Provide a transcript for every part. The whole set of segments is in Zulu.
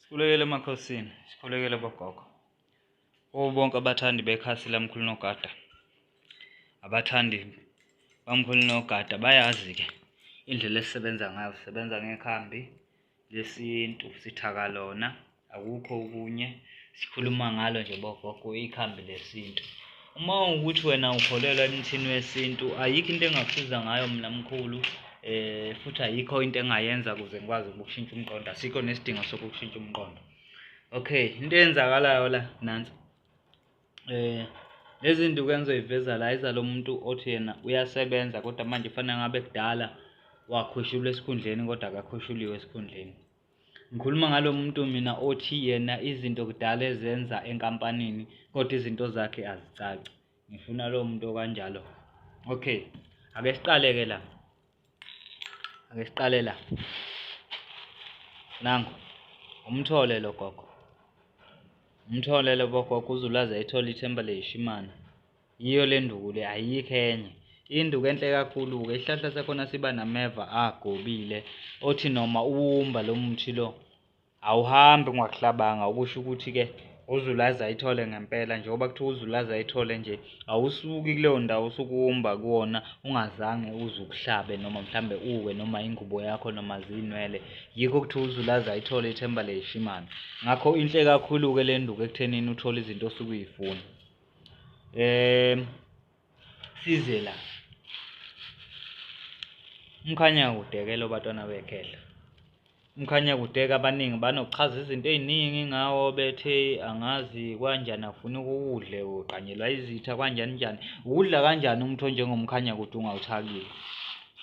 Sikhulekele emakhosini, sikhulekele bogogo. Kubo bonke abathandi bekhasi laMkhulu Nogada. Abathandi baMkhulu Nogada bayazi-ke indlela esisebenza ngayo, sisebenza ngekhambi lesintu sithaka lona, akukho okunye. Sikhuluma ngalo nje bogogo ikhambi lesintu. Uma ukuthi wena ukholelwa emthini wesintu, ayikho into engakusiza ngayo mina mkhulu, futhi ayikho into engayenza ukuze ngikwazi ukushintsha umqondo, asikho nesidingo sokushintsha umqondo. Okay, into eyenzakalayo la nansi. Lezi zinto engizoyiveza la izalo muntu othi yena uyasebenza kodwa manje kufanele ngabe kudala wakhweshulwa esikhundleni kodwa akakhweshuliwe esikhundleni. Ngikhuluma ngalo muntu mina othi yena izinto kudala ezenza enkampanini kodwa izinto zakhe azicaci. Ngifuna lowo muntu okanjalo. Okay, ake siqale-ke la. Ake siqale la. Nangu, umthole lo gogo. Umthole lo bogogo uzulaze ayithole ithemba leyishimane. Yiyo le nduku le, ayikho enye. Induku enhle kakhulu-ke, isihlahla sakhona siba nameva agobile, othi noma uwumba lo muthi lo, awuhambi ungakuhlabanga, okusho ukuthi-ke uzulaze ayithole ngempela. Njengoba kuthiwa uzulaze ayithole nje, awusuki kuleyo ndawo osuke uwumba kuwona ungazange uze ukuhlabe noma mhlambe uwe noma ingubo yakho noma zinwele. Yikho kuthiwa uzulaze ayithole ithemba leyishimane. Ngakho inhle kakhulu-ke le nduku ekuthenini uthole izinto osuke uyifuna. Size la. Umkhanyakude-ke lo bantwana bekhehla. Umkhanyakude-ke abaningi banokuchaza izinto ey'ningi ngawo bethe angazi kanjani afuna ukuwudle ugqanyelwa izitha kanjani njani. Uwudla kanjani umuthi onjengomkhanyakude ungawuthakile?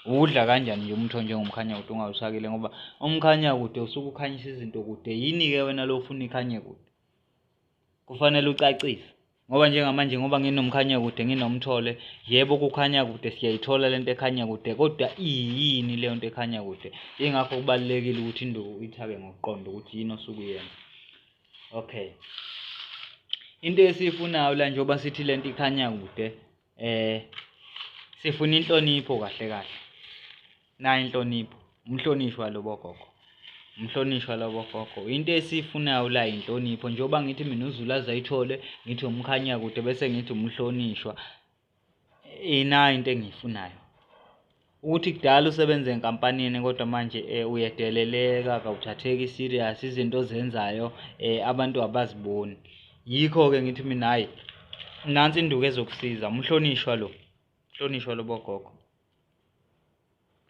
Uwudla kanjani nje umuthi onjengomkhanyakude ungawuthakile? Ngoba umkhanyakude usuke ukhanyisa izinto kude. Yini-ke wena lo ofuna ikhanye kude? Kufanele ucacise. Ngoba njengamanje ngoba nginomkhanya kude nginomthole, yebo kukhanya kude siyayithola lento ekhanya kude kodwa iyini leyo nto ekhanya kude? Yingakho kubalulekile ukuthi induku uyithake ngokuqonda ukuthi yini osuke uyenza. Okay. Into esiyifunayo la njengoba sithi lento ikhanya kude, sifuna inhlonipho kahle kahle. Nayi inhlonipho, umhlonishwa lo bogogo. Umhlonishwa lo bogogo. Into esiyifunayo la inhlonipho njengoba ngithi mina uZulu aze ayithole, ngithi umkhanya kude bese ngithi umhlonishwa. Inayo into engiyifunayo. Ukuthi kudala usebenze enkampanini kodwa manje uyedeleleka, akawuthatheki serious, izinto ozenzayo abantu abaziboni. Yikho-ke ngithi mina hhayi, nansi induku ezokusiza, umhlonishwa lo. Umhlonishwa lo bogogo.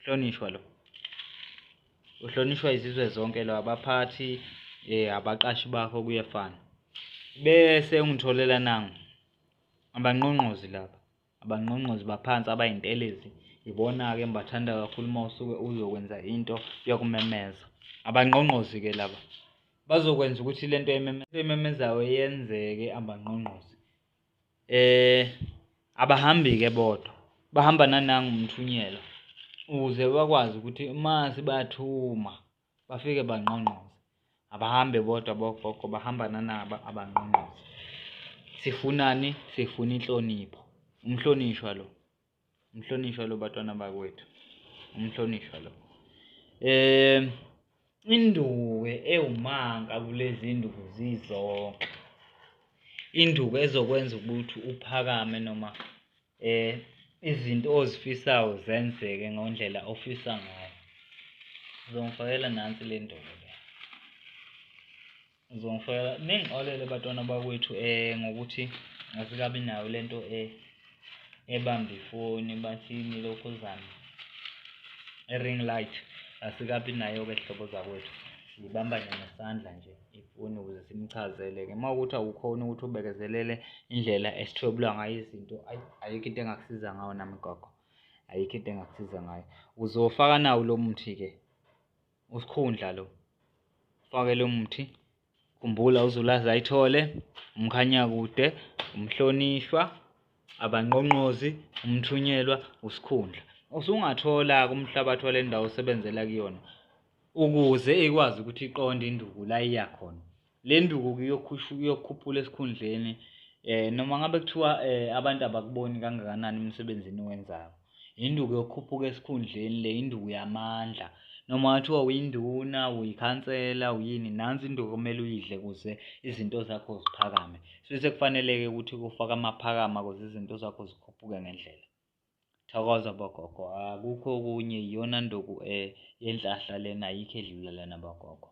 Hlonishwa lo. Uhlonishwa izizwe zonke lo, abaphathi, abaqashi bakho kuyefana. Bese ungitholela nangu abanqonqozi laba, abanqonqozi baphansi abayintelezi, ibona-ke engibathanda kakhulu uma usuke uzokwenza into yokumemeza. Abanqonqozi-ke laba bazokwenza ukuthi lento ememezayo yenzeke. Abanqonqozi abahambi-ke bodwa, bahamba nanangu umthunyelwa ukuze bakwazi ukuthi uma sibathuma bafike banqonqoze. Abahambi bodwa bogogo, bahamba nanaba abanqonqoze. Sifunani? Sifuna inhlonipho. Umhlonishwa lo. Umhlonishwa lo bantwana bakwethu. Umhlonishwa lo. Induku ewumanka kulezi nduku zizonke. Induku ezokwenza ukuthi uphakame noma izinto ozifisayo zenzeke ngendlela ofisa ngayo. Uzongifakela nansi le nduku le. Uzongifakela, ningixolele bantwana bakwethu ngokuthi asikabi nayo lento ebamba ifoni bathini lokhuzana i-ring light, asikabi nayo-ke zihlobo zakwethu. Siyibamba nje ngesandla nje ifoni ukuze simchazele-ke. Uma kuwukuthi awukhoni ukuthi ubekezelele indlela esithwebula ngayo izinto, ayi ayikho into engakusiza ngayo nami gogo, ayikho into engakusiza ngayo. Uzofaka nawo lo muthi-ke, usikhundla lo, ufake lo muthi. Khumbula uZulaze ayithole, umkhanyakude, umhlonishwa, abanqonqozi, umthunyelwa, usikhundla. Usungathola-ke umhlabathi wale ndawo osebenzela kuyona ukuze ikwazi ukuthi iqonde induku la iya khona. Le nduku iyokukhuphula esikhundleni, noma ngabe kuthiwa abantu abakuboni kangakanani emsebenzini owenzayo. Induku yokukhuphuka esikhundleni le, induku yamandla. Noma ngathiwa uyinduna, uyikhansela, uyini, nansi induku okumele uyidle ukuze izinto zakho ziphakame. Suke sekufanele-ke ukuthi ufake amaphakama ukuze izinto zakho zikhuphuke ngendlela. Thokoza bogogo, akukho okunye iyona nduku yenhlahla lena, ayikho edlula lena bogogo.